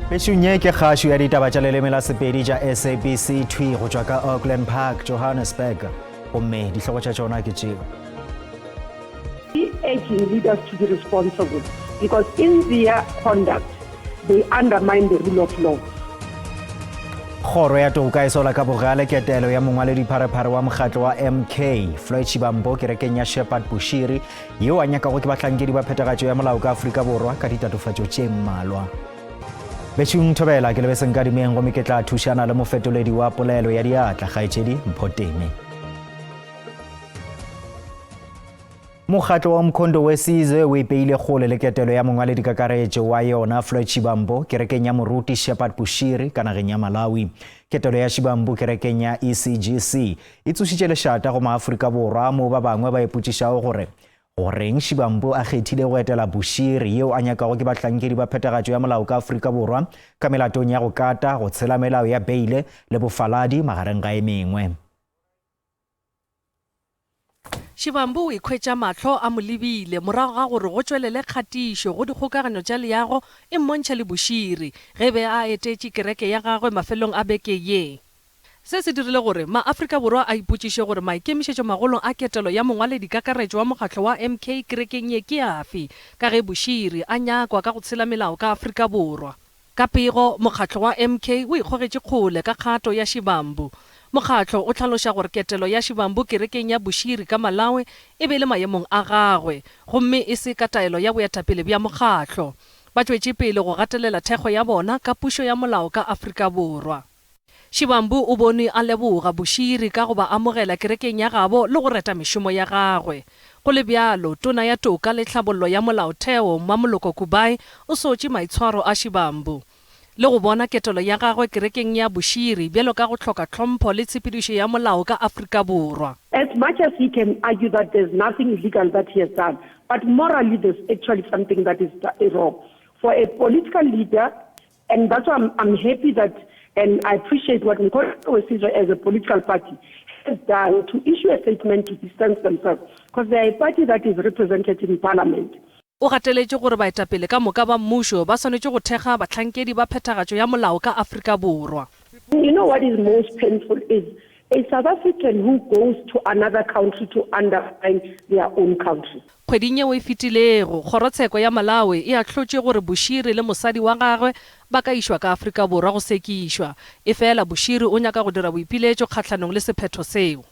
Bešong ye ke kgašo ya ditaba tša leleme la Sepedi tša SABC thwi go tšwa ka Auckland Park, Johannesburg. Gomme dihlogo tša tšona ke tšeo. Urging leaders to be responsible because in their conduct they undermine the rule of law. Kgoro ya Toka e sola ka bogale ketelo ya mongwaledipharephare wa mokgatlo wa MK, Floyd Shibambo kerekeng ya Shepherd Bushiri yeo a nyakago ke bahlankedi ba phethagatšo ya molao ka Afrika Borwa ka ditatofatšo tše mmalwa. Bešung Thobela ke lebe Senkadimeng gomme ke tla thušana le mofetoledi wa polelo ya diatla kgaetšedi Mpho Teme. Mokgatlo wa Umkhonto weSizwe o ipeile kgole le ketelo ya mongwaledikakaretšo wa yona Floyd Shivambu kerekeng ya moruti Shepherd Bushiri ka nageng ya Malawi. Ketelo ya Shivambu kerekeng ya ECGC e tsošitše lešata go maAfrika Borwa moo ba bangwe ba ipotšišago gore goreng Shivambu a kgethile go etela Bushiri yeo a nyakago ke bahlankedi ba phethagatšo ya molao ka Afrika Borwa ka melatong ya go kata, go tshela melao ya beile le bofaladi magareng ga e mengwe. Shivambu o ikhwetša mahlo a mo lebile morago ga gore go tšwelele kgatišo go dikgokaganyo tša leago e mmontšha le Bushiri ge be a etetše kereke ya gagwe mafelong a beke ye. Se se dirile gore maAfrika Borwa a ipotšiše gore maikemišetšomagolo a ketelo ya mongwaledikakaretšo wa mokgatlo wa MK kerekeng ye ke afe ka ge Bushiri a nyakwa ka go tshela melao ka Afrika Borwa. Ka pego, mokgatlo wa MK o ikgogetše kgole ka kgato ya Shivambu. Mokgatlo o hlaloša gore ketelo ya Shivambu kerekeng ya Bushiri ka Malawi e be e le maemong a gagwe gomme e se ka taelo ya boetapele bja mokgatlo. Ba tšwetše pele go gatelela thekgo ya bona ka pušo ya molao ka Afrika Borwa. Shivambu o bonwe a leboga Bushiri ka go ba amogela kerekeng ya gabo le go reta mešomo ya gagwe. Go le bjalo, Tona ya Toka le Tlhabollo ya Molaotheo, Mmamoloko Kubayi, o sotše maitshwaro a Shivambu le go bona ketelo ya gagwe kerekeng ya Bushiri bjalo ka go hloka tlhompho le tshepedišo ya molao ka Afrika Borwa. As much as he can argue that there's nothing illegal that he has done, but morally there's actually something that is wrong. For a political leader And that's why I'm, I'm happy that, and I appreciate what Mkhonto weSizwe as a political party has done to issue a statement to distance themselves, because they are a party that is represented in parliament. O gateletše gore baetapele ka moka ba mmušo ba swanetše go thekga bahlankedi ba phethagatšo ya molao ka Afrika Borwa. You know what is most painful is a South African who goes to another country to undermine their own country. Kgweding yeo e fetilego, kgorotsheko ya Malawi e ahlotše gore Bushiri le mosadi wa gagwe ba ka išwa ka Afrika Borwa go sekišwa. Efela Bushiri o nyaka go dira boipiletšo kgahlanong le sephetho seo.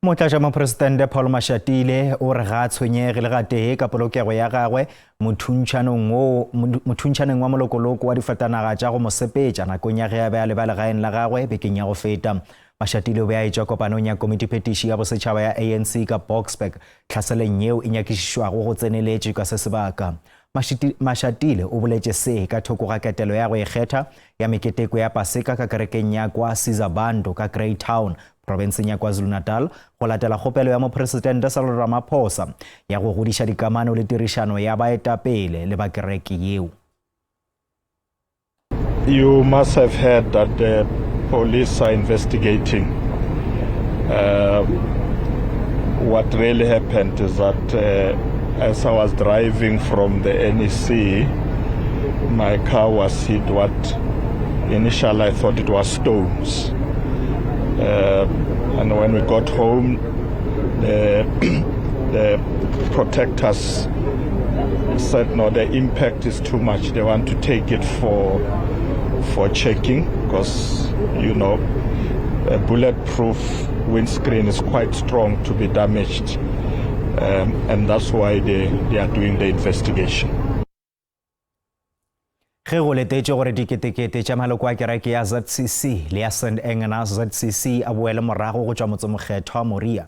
Motlatšamopresidente Paul Mashatile o re ga a tshwenyege le gatee ka polokego ya gagwe mothuntšhanong wo mothuntšhaneng wa molokoloko wa difatanaga tša go mo sepetša nakong ya ge a be a leba legaeng la gagwe bekeng ya go feta. Mashatile o be a etšwa kopanong ya komitiphetiši ya bosetšhaba ya ANC ka Boksburg tlhaseleng yeo e nyakišišwago go tseneletše ka se sebaka. Mashatile o boletše se ka thoko ga ketelo ya go ikgetha ya meketeko ya Paseka ka kerekeng ya kwa Sizabantu ka Greytown, profenseng ya KwaZulu-Natal, go latela kgopelo ya Mopresidente Cyril Ramaphosa ya go godiša dikamano le tirišano ya baetapele le ba kereke yeo. You must have heard that the police are investigating. Uh, what really happened is that uh, as I was driving from the NEC, my car was hit what initially I thought it was stones. Uh, and when we got home, the, the protectors said no, the impact is too much. They want to take it for for checking because you know a bulletproof windscreen is quite strong to be damaged, um, and that's why they, they are doing the investigation. Ge go letetšwe gore diketekete tša maloko a kereke ya ZCC le ya St Engenas ZCC a boele morago go tšwa motsemokgethwa Moria,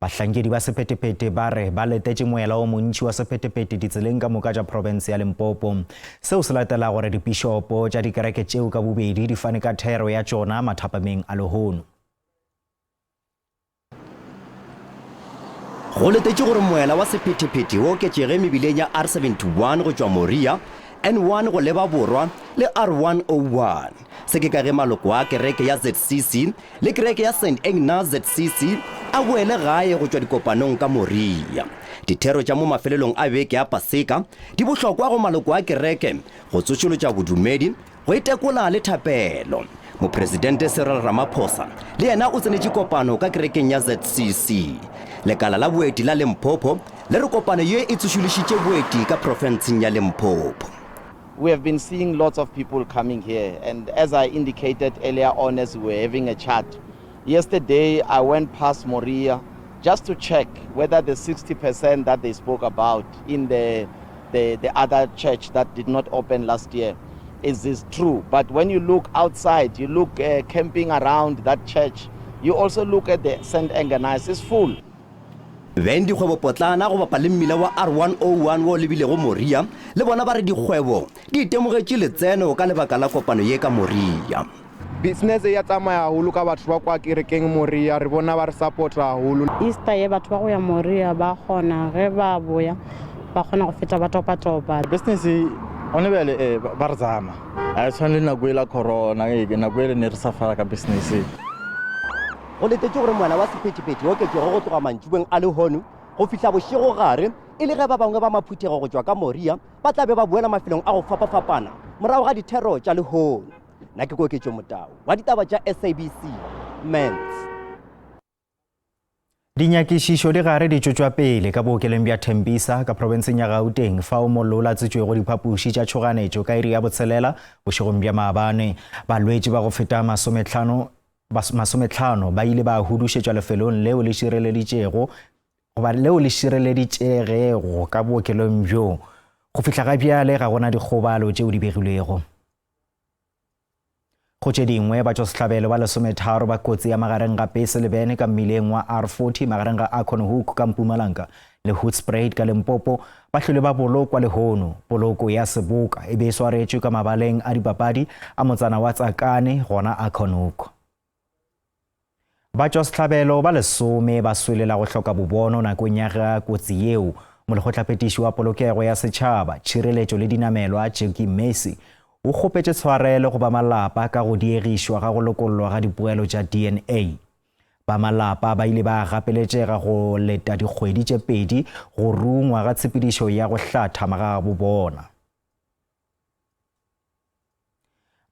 bahlankedi ba sephethephethe ba re ba letetše moela o montši wa sephethephethe ditseleng ka moka tša profense ya Limpopo. Seo se latela gore dipišopo tša dikereke tšeo ka bobedi di fane ka thero ya tšona mathapameng a lehono. Go letetšwe gore moela wa sephethephethe o oketšege mebileng ya R71 go tšwa Moria. N1 go leba borwa le R101. Se ke ka ge maloko a kereke ya ZCC le kereke ya St Ignaz ZCC a boele gae go tšwa dikopanong ka Moria. Dithero tša mo mafelelong a beke ya Paseka di bohlokwa go maloko a kereke go tsošolotša bodumedi, go itekola le thapelo. Mopresidente Cyril Ramaphosa le yena o tsenetše kopano ka kerekeng ya ZCC. Lekala la boeti la Limpopo le re kopano ye e tsošološitše boeti ka profenseng ya Limpopo. We have been seeing lots of people coming here and as I indicated earlier on as we were having a chat, yesterday I went past Moria just to check whether the 60% that they spoke about in the, the, the other church that did not open last year, is this true? But when you look outside, you look uh, camping around that church, you also look at the St. Engenis, it's full. Beng dikgwebopotlana go bapa le mmila wa R101 wo o lebilego Moria le bona ba re dikgwebo di itemogetše letseno ka lebaka la kopano ye ka Moria. Business ya tsamaya haholo ka batho ba kwa kerekeng Moria, re bona ba re support-a haholo. Easter ye batho ba go ya Moria ba kgona ge ba boya ba kgona go feta ba topa-topa. Business gone bjale eh, ba re zama a e tshwane le nako e la corona ee nako ele ne re sa fara ka business. Go letetšwe gore moela wa sephethephethe o oketšege go tloga mantšiboeng a lehono go fihla bošegogare e le ge ba bangwe ba maphuthego go tšwa ka Moria ba tla be ba boela mafelong a go fapafapana morago ga dithero tša lehono. Nna ke Koketšo Motau wa ditaba tša SABC Mens. Dinyakišišo di gare di tšwetšwa pele ka bookelong bja Tembisa ka profenseng ya Gauteng fao mollo o latswitšwego diphapoši tša tšhoganetšo ka iri ya botshelela bošegong bja maabane. Balwetši ba go feta masometlhano masometlhano ba ile ba hudušetšwa lefelong leo le šireleditšego goba leo le šireleditšegego ka bookelong bjoo. Go fihla ga bjale ga gona dikgobalo tšeo di begilwego. Go tše dingwe, batšwasehlabelo ba lesometharo ba kotsi ya magareng ga pese le bene ka mmileng wa R40 magareng ga Acornhoek ka Mpumalanga le Hoedspruit ka Limpopo ba hlwele ba bolokwa lehono. Poloko ya seboka e be e swaretšwe ka mabaleng a dipapadi a motsana wa Tsakane gona Acornhoek. Batšwasehlabelo ba lesome ba swele la go hloka bobono nakong ya ga kotsi yeo. Molekgotlaphethiši wa Polokego ya Setšhaba, Tšhireletšo le Dinamelwa, Jackie Massey, o kgopetše tshwarelo go ba malapa ka go diegišwa ga go lokollwa ga dipoelo tša DNA. Ba malapa ba ile ba gapeletšega go leta dikgwedi tše pedi go rungwa ga tshepedišo ya go hlatha magagabo bona.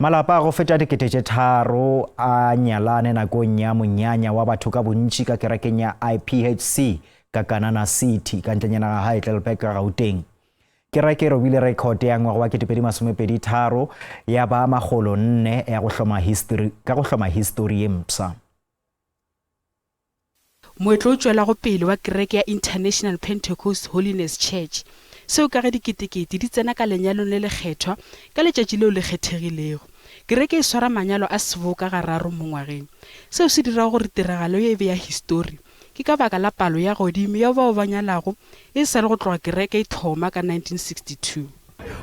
Malapa a go feta dikete tše tharo a nyalane nakong ya monyanya wa batho ka bontši ka kerekeng ya IPHC ka Kanana City ka ntlenyana ga Heidelberg ka Gauteng. Kereke e robile rekhote ya ngwaga wa 2023 ya ba makgolo nne ya go hloma histori ka go hloma histori ye mpsha. Moetlo o tšwelago pele wa kereke ya International Pentecost Holiness Church, seo ka ge diketekete di tsena ka lenyalong le lekgethwa ka letšatši leo le kgethegilego. Kereke e swara manyalo a seboka gararo mo ngwageng. Seo se dirago gore tiragalo ye e be ya histori ke ka baka la palo ya godimo ya bao ba nyalago e sa le go tloga kereke e thoma ka 1962.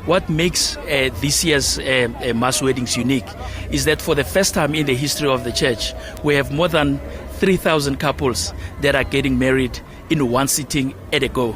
What makes uh, this year's uh, uh, mass weddings unique is that for the first time in the history of the church, we have more than 3,000 couples that are getting married in one sitting at a go.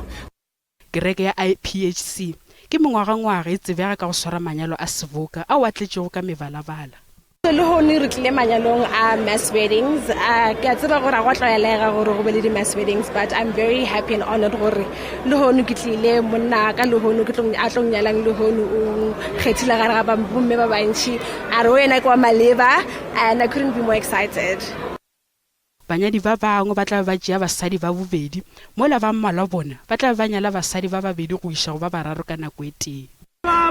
Kereke ya IPHC ke mengwagangwaga e tsebega ka go swara manyalo a seboka ao a tletšego ka mebalabala. Lehono re tlile manyalong a mass weddings. Ke a tseba gore ga go a tlwaelega gore go be le di-mass weddings, but I'm very happy and honored gore lehono ke tlile monna ka lehono ke a tlo nyalang lehono o kgethile gare ga bomme ba bantši a re o yena ke wa maleba and I couldn't be more excited. Banyadi ba bangwe ba tla be ba tšea basadi ba bobedi, mola ba mmalwa bona ba tla be ba nyala basadi ba babedi go iša go ba bararo ka nako e tee.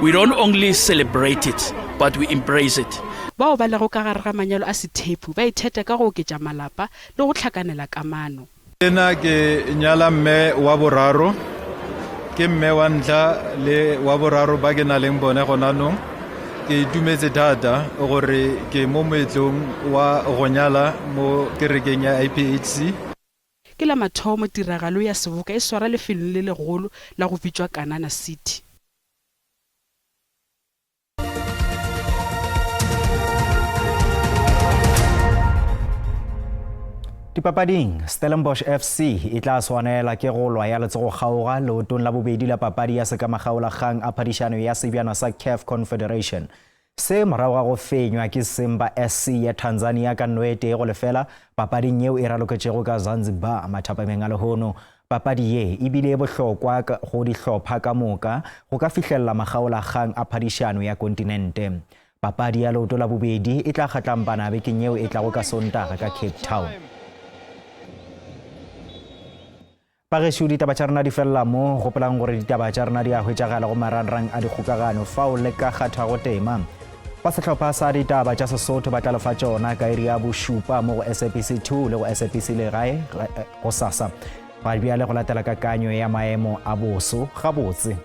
We don't only celebrate it, but we embrace it. Bao ba lego ka gare ga manyalo a sethepu ba itheta ka go oketša malapa le go hlakanela kamano. Le nna ke nyala mme wa boraro. Ke mme wa ntlha le wa boraro ba ke na leng bone gona nong. Ke itumetse thata gore ke mo moetlong wa go nyala mo kerekeng ya IPHC. Ke la mathomo tiragalo ya seboka e swara lefelong le legolo la go bitšwa Kanana City. Dipapading, Stellenbosch FC e tla swanela ke go lwa ya letsogokgaoga leotong la bobedi la papadi ya sekamakgaolakgang a phadišano ya sebjana sa CAF Confederation. Se morago ga go fenywa ke Simba SC ya Tanzania ka 0-1 go lefela papading yeo e raloketšego ka Zanzibar mathapameng a lehono. Papadi ye e bile e bohlokwa go dihlopha ka moka go ka fihlelela makgaolakgang a phadišano ya kontinente. Papadi ya leoto la bobedi e tla kgatlampana bekeng yeo e tlago ka Sontaga ka Cape Town. Bagešo, ditaba tša rena di felela mo. Gopolang gore ditaba tša rena di a hwetšagala go marangrang a dikgokagano fao le ka kgathago tema. Ba sehlopha sa ditaba tša Sesotho ba tla lefa tšona ka iri ya bošupa mo go SABC 2 le go SABC Legae gosasa. Ga bjale go latela kakanyo ya maemo a boso gabotse.